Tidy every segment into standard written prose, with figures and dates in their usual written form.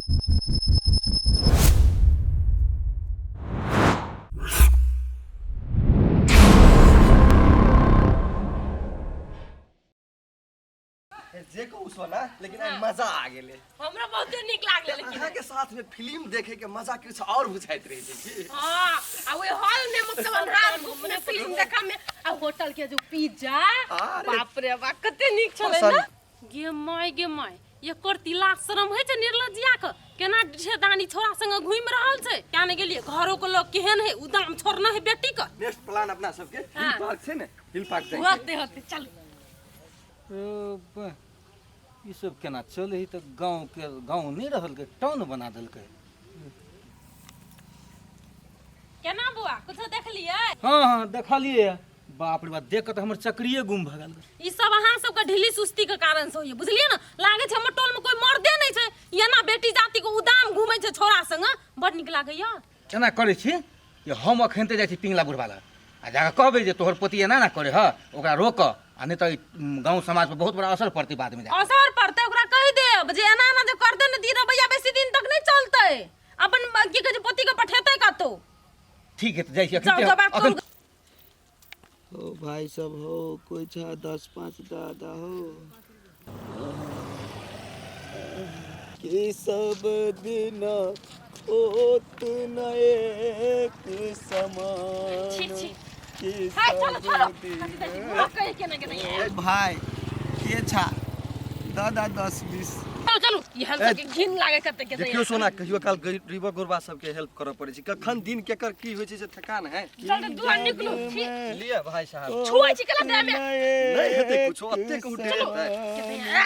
जे कहू सोना, लेकिन आइ मजा आ गेलै। हमरा बहुते नीक लागलै लेकिन। अहाँ के साथ में फिल्म देखे के मजा किछु और बुझाइत रहे छै की। हाँ, आ ओहि हॉल में मतलब अन्हार गुप में फिल्म देखा में आ होटल के जो पिज्जा, अरे। बाप रे बाप, कते नीक छलै पसंद। ना। गे माय, गे माय, एकर तिला शरम होइ छै निर्लज्जिया के? केना ढेदानी छोरा संगे घूमि रहल छै, क्या ने गेलिए घरो के लोग केहन है, उदाम छोड़ना है बेटी के। नेक्स्ट प्लान अपना सबके हिल पार्क छै ने, हिल पार्क जाय। होते होते चल। ओ, ई सब केना चलै है? तऽ गाँव के गाँव नहि रहल के टाउन बना देलकै। केना बुआ, कुछो देखलिए? हाँ हाँ, देखलिए। बाप रे बाप, देख के तऽ हमर चक्रिये गुम भऽ गेल। ई सब अहाँ सबके ढीली सुस्ती के कारण से होइए, बुझलिए ने? लागे छै हमर टोल में कोई मर्दे नहीं छै, एना बेटी जाति के उदाम घूमै छै छोरा संग, बड़ नीक लागैया। एना करै छी कि हम अखन तऽ जाइ छी पिंगला बुढ़बा लग आ जाकऽ कहबै जे तोहर पोती एना ना करे ह, ओकरा रोक, आ नहि तऽ ई गाँव समाज पर बहुत बड़ा असर पड़तै बादमे जाकऽ। असर पड़तै, ओकरा कहि देब जे एना एना जे करतै ने तऽ ई रवैया बेसी दिन तक नहि चलतै, अपन की कहै छै पोती के पठेतै कतौ। ठीक है, तऽ जाइ छी जाउ, अखन। जाउ, बात अखन करू। हो भाई सब, हो कोई छा 10 5 दादा हो कि सब दिन होत न एक समान। छी छी। कि हाय, चलो सब चलो दिन। कथी दै छी बुढ़ा कहि केना के दैया। भाई के छा दादा 10 20। चलू चलू, ई हम सबके घिन लागे कते के दैया। देखियौ सोना, कहियो काल गरीबक गुरबा सबके हेल्प करऽ पड़ै छै। कखन दिन केकर की होइ छै से ठेकान है। चल तऽ दुआर निकलू, छी। लिअ भाई साहब। छुआ छी केला देह में? नहि हेतै कुछो, अते कहूँ टेढ़ हेतै। के दैया।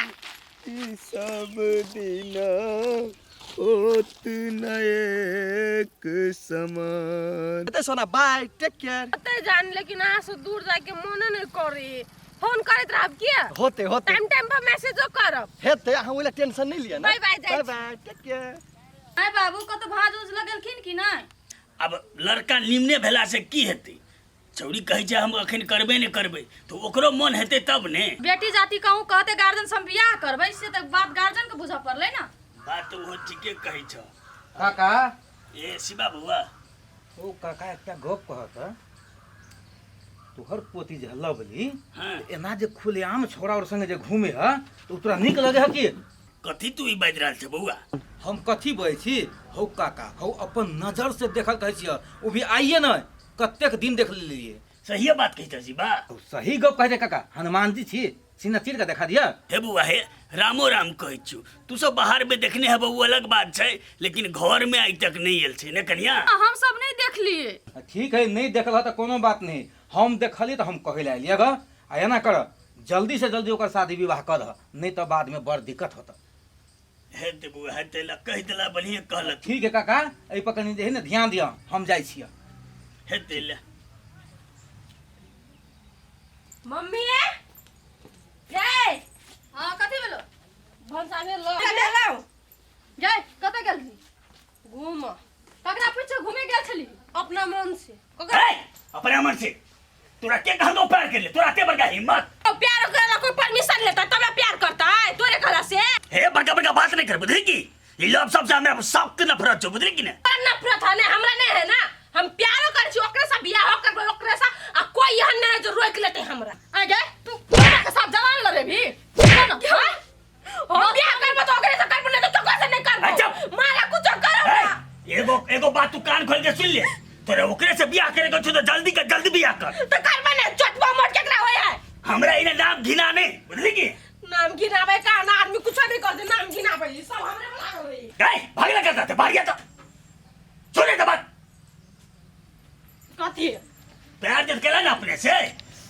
कि सब दिन होत न एक समान। हेतै सोना, बाय, टेक केयर। कते जान, लेकिन अहाँ से दूर जाके मोने नहीं करे। फोन करैत रहब किया? होते होते। टाइम टाइम पर मैसेजो करब। हेतै, अहाँ ओहि लए टेंशन नहि लिअ ने। बाय बाय, जाइ बाय छी। बाय, टेक केयर। आय बाबू, कतौ भाज उज लगेलखिन कि नहि? आब लड़का निम्ने भेलासँ की हेतै? छौड़ी कहै छै हम अखन करबे नहि करबै, तऽ ओकरो मन हेतै तब ने। बेटी जाति कहूँ कहते गार्जियन से हम बियाह करबै, से तऽ बात गार्जियन के बुझऽ पड़लै ने। बात तऽ ओहो ठीके कहै छ। काका। ए शिवा बौआ। ओ काका, एकटा गप कहत, तोहर पोती जे लवली, एना जे खुलेआम छोरा और संगे जे घूमे ह तऽ ओ तोरा नीक लगे ह की? कथी तू ई बाजि रहल छ बौआ? हम कथी बजै छी हौ काका? हौ अपन नजर से देखल कहै छियै, ओ भी आइए नहि, कतेक दिन देख लेलियै। सहिए बात कहै छ शिवा। हौ, सही गप कहै छै काका, हनुमान जी छी, सीना चीर के देखा दिअ। हे बौआ हे, रामो राम कहै छियौ, तू सब बाहर में देखने हेबऽ ओ अलग बात छै, लेकिन घर में आइ तक नहि आयल छै ने कनिया? हम सब नहीं देखलिए। ठीक है, नहीं देखल तऽ कोनो बात नहीं, हम देखलियै तऽ हम कहै लए एलियै ग। आ एना कर, जल्दी से जल्दी ओकर शादी विवाह कर, नहीं तऽ बाद में बड़ दिक्कत होत। हेतै बौआ हेतै, ला कहि देला, बढ़िए कहलक। ठीक है काका, एहि पर कनि जे है ने ध्यान दिअ, हम जाइ छियै। हेतै ले। मम्मी गे। हाँ, कथी भेलो? भनसा भेलो? भेलो। गै, कतऽ गेल रही? घूम। ककरा पीछे घूमे गेल छली? अपना मन से। ककरा? हे, अपना मन से तोरा के कहलको प्यार कर ले? तोरा ते बड़का हिम्मत? तो प्यार करे ला कोई परमिशन लेता तबे प्यार करता है, तोरे कहला से? हे, बड़का बड़का बात नहीं कर, बुझली की? ई लव सब से हमरा सख्त नफरत छौ, बुझली की ने? पर नफरत है ने, हमरा नहीं है ना। हम प्यारो कर छी ओकरे से, बियाह करबै ओकरे से, आ कोई एहन नहीं है जो रोक लेते हमरा। आ गै, तू हमरा के साथ जवान लड़े भी ना? हाँ? हम बियाह करबो तो ओकरे से करबो, नहीं तो तोकरे से नहीं करबो। अच्छा। मारा कुछ करो हे, ना। एगो एगो बात तू कान खोल के सुन ले, तोरे ओकरे से बियाह करे के छौ तो जल्दी के जल्दी बियाह कर। तो करबे ने, चटवा मोट केकरा होय है? हमरा इने नाम घिना नहीं, बुझली की? नाम घिनाबे का ना, आदमी कुछ नहीं करते, नाम घिनाबे, ई सब हमरे में लागल रही। गए भागला करता थे, भाग गया तो सुने तो बात। कथी? प्यार जब केला ना अपने से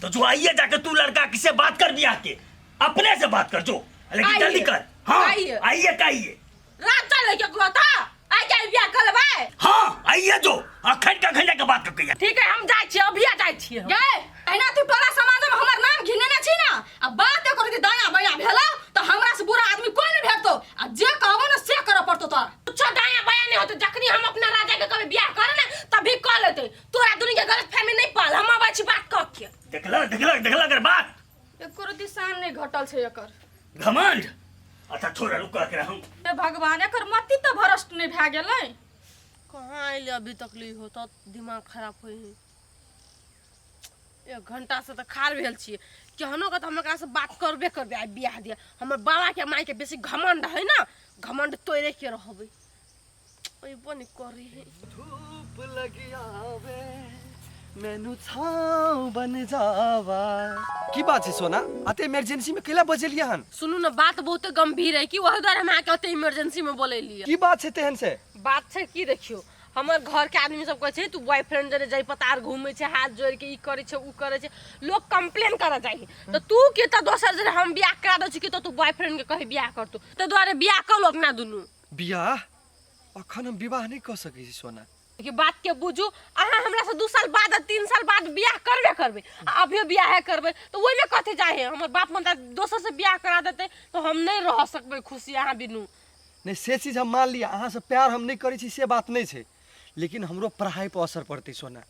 तो जो आइए जाके तू लड़का किसे बात कर, बियाह के अपने से बात कर जो, लेकिन आइए। जल्दी कर। हाँ। आइए। आइए का आइए? रात चले के कहता आई जाय बियाह करबै। हाँ, आइए जो अखन का अखन जाके बात कर के। ठीक है, हम जाइ छियै, अभिया जाइ छियै हम। गै, अहिना तू टोला समाज में हमर नाम घिनेने छी ना, आ बात एको रति दायां बायां भेला तऽ हमरा से बुरा आदमी कोई नहीं भेटतो, आ जे कहबो ना से करऽ पड़तो तोरा। कुछो दायां बायां नहीं होते, जखनी हम अपना राजा के कभी बियाह करे ना तभी कह लेते। तोरा दुनी के गलत फहमी नहीं पाल, हम आबै छी बात कह के। देखला देखला देखला कर बात। एको रति शान नहीं घटल छै एकर। घमंड अच्छा छोड़ रुक एकरा हम। हे भगवान, एकर मति तऽ भ्रष्ट नहि भए गेलै। कहाँ अयलै अभी तक ली हो तऽ दिमाग खराब होइ है। एक घंटा से तऽ खार भेल छियै, केहनो के तऽ हम एकरासँ बात करबे करबै। आइ बियाह दिया हमर बाबाके मायके बेसी घमंड है ना, घमंड तोड़े के रहबै। अयबो नहि करै है। धूप लगी आवे मैनू छाँव बन जावा। की बात छै सोना, अते इमरजेंसी में कैला बजेलियै हन? सुनू ने, बात बहुते गंभीर है कि वही दुआरे हम अहाँके ओते इमरजेंसी में बोलेलियै। की बात छै तेहन से? बात छै की, देखियौ हमर घर के आदमी सब कहै छै तू बॉयफ्रेंड जरे जाय पतार घूमै छै, हाथ जोड़ के ई करै छै ऊ करै छै, लोग कंप्लेन करऽ जाइ है। तऽ तू के तऽ दोसर जरे हम बियाह करा दै छी कि तऽ तू बॉयफ्रेंड के कही बियाह करतू, ताहि दुआरे बियाह कऽ लो अपना दुनू। बियाह? अखन हम विवाह नहि कऽ सकै छी सोना। कि बात के बुझू, अहाँ हमरा से 2 साल बाद आ 3 साल बाद बियाह करबे करबै, आ अभियो बियाहे करबै तऽ ओहिमे कथी चाही? हमर बाप ममता दोसर से बियाह करा देतै तऽ हम नहि रह सकबै खुशी अहाँ बिनू। नहि से चीज हम मान लिअ, अहाँसँ प्यार हम नहि करै छी से बात नहि छै, लेकिन हमरो पढ़ाइपर असर पड़तै सोना।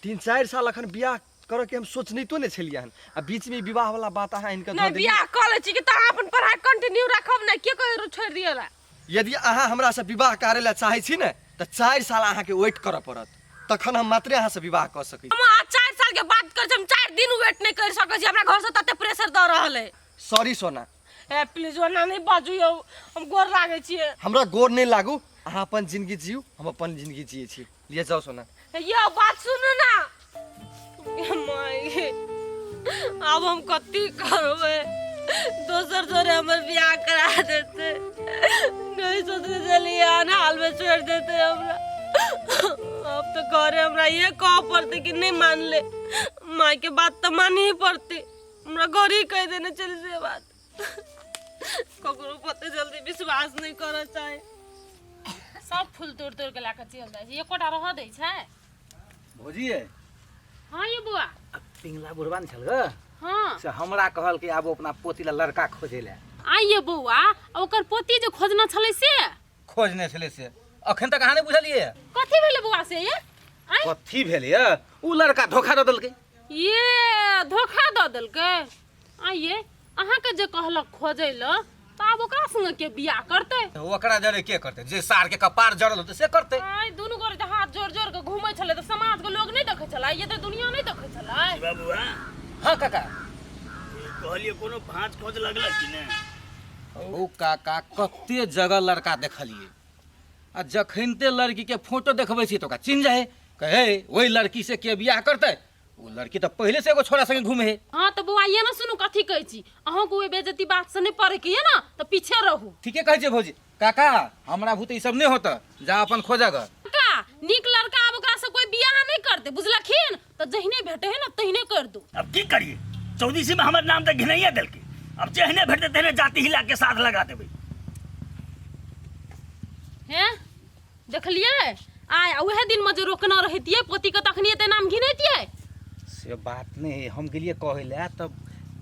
3-4 साल अखन बियाह करऽके हम सोचनैतो नहि छलियै हन, आ बीचमे ई विवाहवला बात अहाँ आनि कऽ धऽ नहि देलियै। बियाह कऽ लै छी कि तऽ अहाँ अपन पढ़ाइ कंटिन्यू राखब ने, के कहियो छोड़ि दिअ ला? यदि अहाँ हमरासँ विवाह करै लए चाहै छी ने तऽ 4 साल अहाँके वेट करऽ पड़त, तखन हम मात्रे अहाँसँ विवाह कऽ सकै छी। हम अहाँ 4 साल के बात करै छी, हम 4 दिन वेट नहि करि सकै छी, हमरा घरसँ तते प्रेशर दऽ रहल है। Sorry Sona. ए प्लीज ओना नहि बाजू यौ, हम गोर लागै छियै। हमरा गोर नहि लागू, अहाँ अपन जिंदगी जियू, हम अपन जिंदगी जियै छी। लिए जाओ सोना। यौ बात सुनू ना। माय, आब हम कथी करबै? दोसर जोरे हमर बियाह करा देतै, नहीं सोचने छलियै एहन हाल में छोड़ि देतै हमरा। अब तऽ घरे हमरा ये कहऽ पड़तै कि नहीं मानले, माय के बात तऽ मानही पड़तै। हमरा घर ही कहि देने छलै से बात। ककरो पते जल्दी विश्वास नहीं करऽ चाहे। सब फूल तोड़ तोड़ के लए कऽ चलि जाइ छै, एकोटा रहऽ दै छै? भौजी ये। हाँ ये बुआ। आ पिंगला बुढ़वा ने छल ग? हाँ। से हमरा कहल कि आब अपना पोती ला लड़का खोजे ले। आइ ये बौआ, आ ओकर पोती जे खोजना छलै से? खोजने छलै से अखन तक अहाँ नहि बुझलियै? कथी भेलै बौआ से ये? आँय? कथी भेलै ये? उ लड़का धोखा दऽ देलकै। ये धोखा दऽ देलकै? आइ ये, अहाँके जे कहलक खोजै लए, तऽ आब ओकरा संगे के बियाह करतै? ओकरा जरे के करतै? जे सार के कपार जरल होतै से करतै। आइ दुनू गोरे जे हाथ जोड़ जोड़ के घूमै छलै तऽ समाज के लोग नहि देखै छलै? ये तऽ दुनिया नहि देखै छलै? बाबुआ। हाँ काका। कहलियै कोनो भाँज खोज लगलक कि नहि? ओ काका, कते जगह लड़का देखलियै, आ जखनिते लड़की के फोटो देखबै छी तऽ ओकरा चिन्ह जाइ है, कहै ओहि लड़की से के बियाह करतै? ओ लड़की तऽ पहिले से एगो छोरा संगे घूमे है। हाँ तऽ बौआ ये ना सुनू कथी कहै छी, अहूँके ओहि बेइज्जती बात से नहि पड़े के ये ना तऽ पीछे रहू। ठीके कहै छै भौजी। काका हमरा भूत ई सब नहि होता, जा अपन खोजऽ ग। काका नीक लड़का आब ओकरा से कोई बियाह नहि करतै बुझलखिन, तऽ जहिने भेटै है ना तहिने कर दू। अब की करिए, चौदीसी में हमर नाम तऽ घिनैया देलकै, अब जेहने भेटतै तेहने जाति हिला के साथ लगा देबै। हैं देखलियै, आइ आ उएह दिनमे जे रोकना रहितियै पोतीके तखनी एते नाम घिनैतियै। से बात नहि है, हम गेलियै कहै लए तब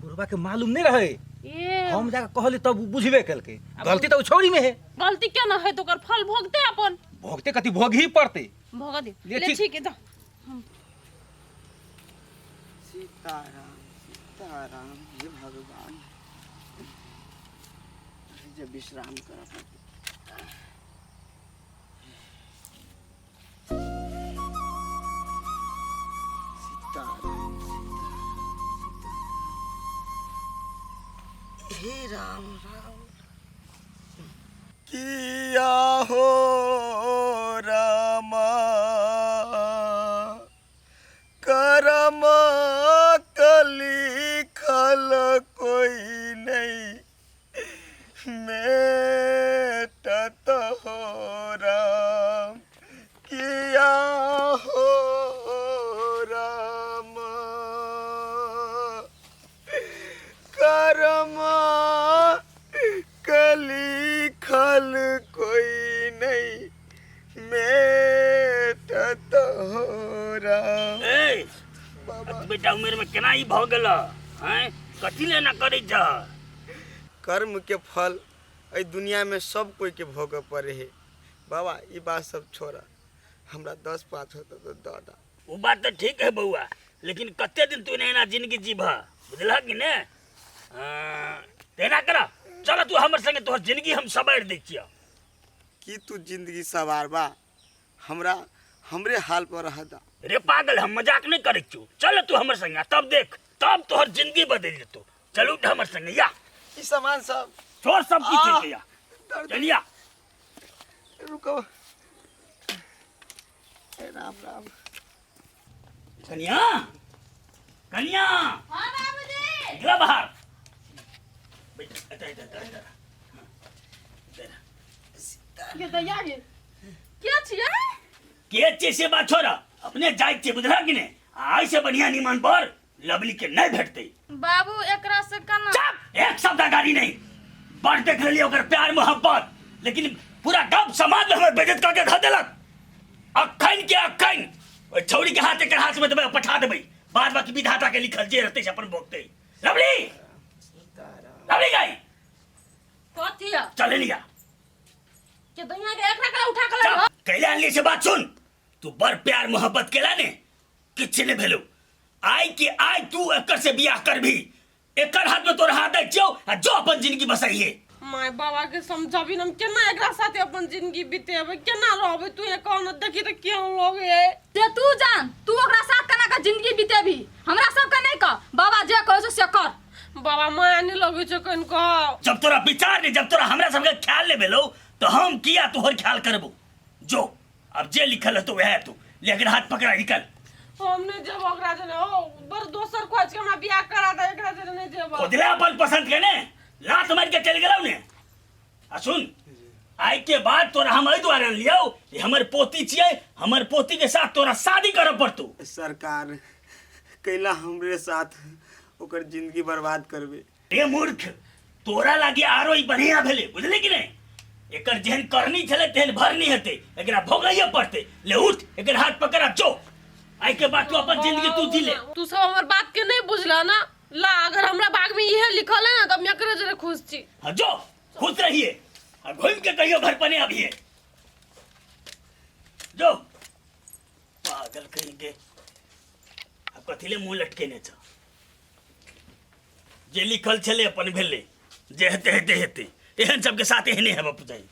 बुढ़बा के मालूम नहि रहै। ए हम जाके कहली तब उ बुझबे केलकै, गलती तऽ उ छौड़ी में है। गलती केना है तऽ ओकर फल भोगते अपन। भोगते कथी, भोगही पड़तै। भोग दे ले, ले ठीक। ठीक है, जा। सीताराम सीताराम, हे भगवान, जे विश्राम करऽ पड़तै। सीताराम सीताराम सीताराम, हे राम राम। किया हो रामा करम कली खल कोई नहीं मेटत हो राम, किया हो राम करम कली खल कोई नहीं मेटत हो राम। ए बाबा बेटा उमेर में केना ई भऽ गेल हैं? कथी लेना करै छह? कर्म के फल एहि दुनिया में सब कोई के भोगऽ पड़े है बाबा। ई बात सब छोड़ा, हमरा 10-5 होता तो दऽ दा। ओ बात तऽ ठीक है बौआ, लेकिन कते दिन तू एना जिंदगी जीबह, बुझलह कि ने? हाँ, तेना कर चल तू हमर संगे तोहर जिंदगी हम सवारि दै छियह। की तू जिंदगी सवारबा, हमरा हमरे हाल पर रह दा। रे पागल, हम मजाक नहीं करै छियौ, चल तू हमर संगे, तब देख तब तोहर जिंदगी बदलि जेतौ। चल उठ हमर संगे या। ई सामान सब छोड़ सब किछु या, चलिया। रुको, राम राम। कनिया, कनिया। हाँ बाबूजी। निकला बाहर। बैठ, इधर इधर इधर इधर इधर। के दैया गे, के छियै? के छियै से बात छोड़, अपने जाइ छियै, बुझला कि नहि? आइ से बढ़िया निमन पर लवली के नहीं भेटतै। बाबू एकरा से केना? चुप, एक शब्द गाली नहीं। बड़ देख लेलियै ओकर प्यार मोहब्बत, लेकिन पूरा गाँव समाज में हमर बेइज्जत कऽ के धऽ देलक। अखन के अखन ओहि छौड़ी के हाथ एकर हाथ में देबै, पठा देबै। बाद बाकी विधाता के लिखल जे रहतै से अपन भोगतै। लवली, लवली गई। कथी है? चले लिया। के दैया के, एकरा के उठा के लग। कैला अनली से बात सुन। तू बड़ प्यार मोहब्बत केला ने, किछु नहि भेलौ। आइ के आइ तू एकर से बियाह करबी, एकर हाथ में तोर हाथ दै छियौ आ जो अपन जिंदगी बसैहे। माय बाबा के समझाबी हम केना एकरा साथे अपन जिंदगी बितेबै, केना रहबै? तू ये कह न, देखी तऽ केहन लगे है। से तू जान तू ओकरा साथ केना के जिंदगी बितेबी, हमरा सबके नहीं कह। बाबा जे कहै छौ से कर। बाबा माया नहीं लगै छै कनि कह। जब तोरा विचार नहीं, जब तोरा हमरा सबके ख्याल नहीं भेलौ तो हम किया तोहर ख्याल करबो? जो अब जे लिखल हेतौ वएह हेतौ, लेकिन हाथ पकड़ा निकल। हम नहीं जेबो ओकरा जने, ओ बड़ दोसर खोज के हमरा बियाह करा दे, एकरा जने नहीं जेबो। खोजले अपन पसंद के ने लात मार के चल गेलौ ने। आ सुन, आइ के बाद तोरा हम एहि दुआरे अनलियौ जे हमर पोती छियै, हमर पोती के साथ तोरा शादी करऽ पड़तौ। सरकार कैला हमरे साथ ओकर जिंदगी बर्बाद करबे? रे मूर्ख, तोरा लागी आरो ई बढ़िया भेलै, बुझली कि नहि? एकर जेहन करनी छलै तेहन भरनी हेतै, एकरा भोगैये पड़तै। ले उठ, एकर हाथ पकड़ आ जो। आइ के बाद तू अपन जिंदगी तू जी ले। तू सब हमर बात के नहीं बुझला ना। ला, अगर हमरा भाग में इहे लिखल है ना तो हम एकरे जरे खुश छी। हाँ जो, खुश रहिए आ घूम के कहियो घर पर नहीं अबिए। जो पागल कहीं के, अब कथी ले मुंह लटकेने छ? जे लिखल छलै अपन भेलै, जे हेतै हेतै हेतै। एहन सबके साथ एहने हेबऽ चाही।